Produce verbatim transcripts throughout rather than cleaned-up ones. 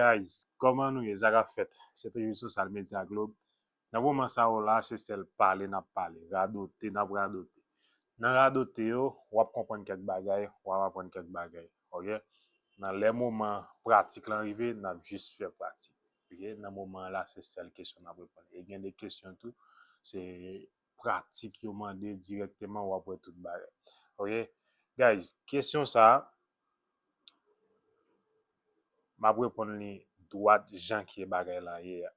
Guys, kòman nou ye? Sa k ap fèt? Se toujou Social Media Globe. Nan moman sa yo la, se sèl pale n ap pale, radote n ap radote. Nan radote yo, w ap konprann kèk bagay, w ap aprann kèk bagay. Ok? Nan lè moman pratik lan rive, n ap jis fè pratik. Ok? Nan moman la, se sèl kesyon n ap reponn. E gen de kesyon tou, se pratik yo mande dirèkteman, w ap wè tout bagay. Ok? Guys, kesyon sa a, m ap reponn li dwat jan ke bagay la ye a.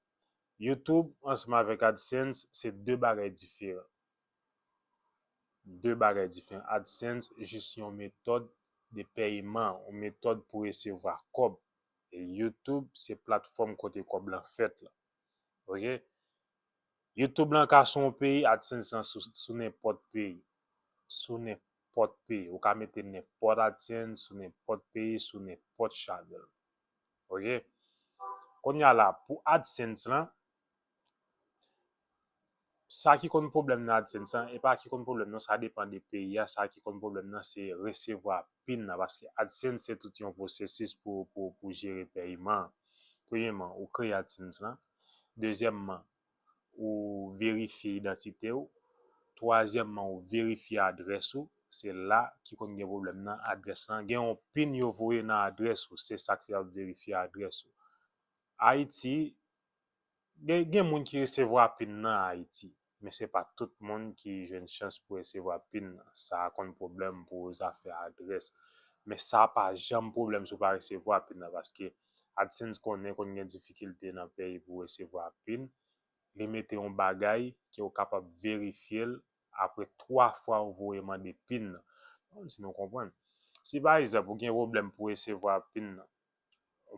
YouTube ansanm avèk AdSense, se de bagay diferan. De bagay diferan. AdSense jis yon metòd de pèyman, yon metòd pou resevwa kòb. E YouTube se platfòm kote kòb lan fèt la. Ok? YouTube lan ka sou yon peyi, AdSense lan sou, sou nenpòt peyi. Sou nenpòt peyi. Ou ka mete nenpòt AdSense sou nenpòt peyi, sou nenpòt chanèl. Ok? Kounye a la, pou AdSense lan, sa ki konn pwoblèm nan AdSense lan, e pa ki konn pwoblèm nan, sa depann de peyi a, sa ki konn pwoblèm nan, se resevwa pin nan, paske AdSense se tout yon pwosesis pou, pou, pou jere pèyman. Premyèman, ou kreye AdSense lan. Dezyèmman, ou verifye idantite w. Twazyèmman, ou verifye adrès ou. Se la ki konn gen pwoblèm nan adrès lan. Gen yon pin yo voye nan adrès ou. Se sa k fè y ap verifye adrès ou. Ayiti, gen, gen moun ki resevwa pin nan Ayiti. Men se pa tout moun ki jwenn chans pou resevwa pin nan. Sa a konn pwoblèm pou zafè adrès. Men sa pa janm pwoblèm si w pa resevwa pin nan, paske AdSense konnen konn gen difikilte nan peyi pou resevwa pin. Li mete yon bagay ke w kapab verifye l apre twa fwa ou voye mande pin nan. Bon, si nou konprann. Si pa egzanp, ou gen pwoblèm pou resevwa pin nan,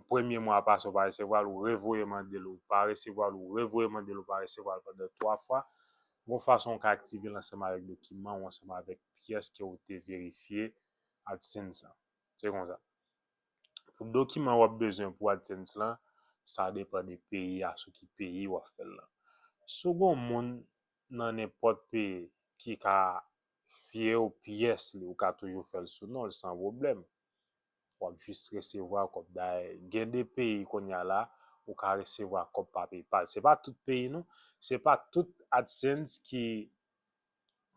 premye mwa pase ou pa resevwa l, ou revoye mande l, ou pa resevwa l, ou revoye mande l, ou pa resevwa l pandan twa fwa, gon fason ou ka aktive l ansanm avèk dokiman ou ansanm avèk pyès ke ou te verifye AdSense lan. Se konsa. Pou dokiman w ap bezwen pou AdSense lan, sa depann de peyi a, sou ki peyi w ap fè l lan. Si w gon moun nan nenpòt peyi ki ka fiye w pyès li, ou ka toujou fè l sou non l san pwoblèm. W ap jis resevwa kòb. Dayè, gen de peyi kounye a la, ou ka resevwa kòb pa PayPal. Se pa tout peyi non, se pa tout AdSense ki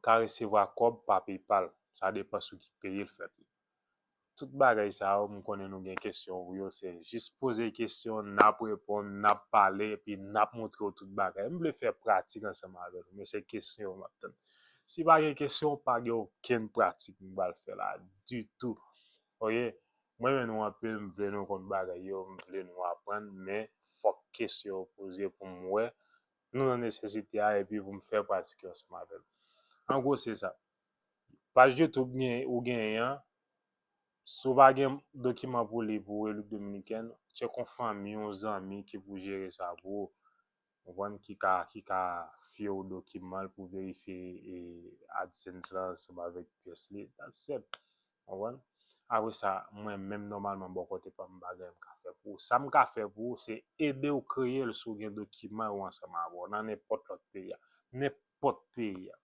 ka resevwa kòb pa PayPal. Sa depann sou ki peyi l fèt. Tout bagay sa yo, m konnen nou gen kesyon pou yo, se jis poze kesyon, n ap reponn, n ap pale, epi n ap montre w tout bagay. M vle fè pratik ansanm avè nou, men se kesyon yo m ap tann. Si pa gen kesyon, pa gen okenn pratik m pral fè la ditou. Ok? Mwen renmen nou anpil, m vle nou konn bagay yo, m vle nou aprann, men fòk kesyon yo poze pou m wè nou nan nesesite a epi pou m fè pratik yo ansanm avè nou. An gwo, se sa. Paj YouTube gen, ou genyen an, si w pa gen dokiman pou li pou Repiblik Dominikèn, tchèk yon fanmi, yon zanmi ki pou jere sa pou ou. Konprann? Ki ka, ki ka fiye w dokiman l pou verifye, e, AdSense lan ansanm avèk pyès li. That's it. Konprann? Apre sa, mwen menm nòmalman bò kote pa m, bagay m ka fè pou ou. Sa m ka fè pou ou, se ede w kreye l si w gen dokiman yo ansanm avè w nan nenpòt lòt peyi a. Nenpòt peyi a.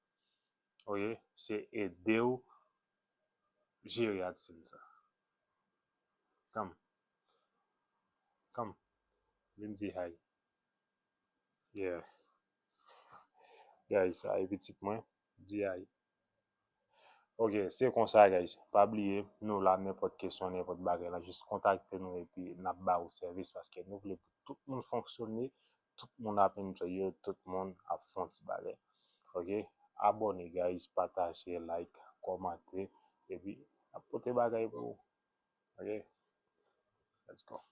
Ok? Se ede w jere AdSense sa. Come. Come. Vin di hi. Yeah. Guys, sa e pitit mwen. Di hi. Ok, se konsa, guys. Pa bliye, nou la, nenpòt kesyon, nenpòt bagay la, jis kontakte nou epi n ap ba ou sèvis paske nou vle pou tout moun fonksyone, tout moun ap enjoy yo, tout moun ap fè yon ti bagay. Ok? Abòne, guys, pataje, like, kòmante, epi n ap pote bagay pou ou. Ok? Let's go.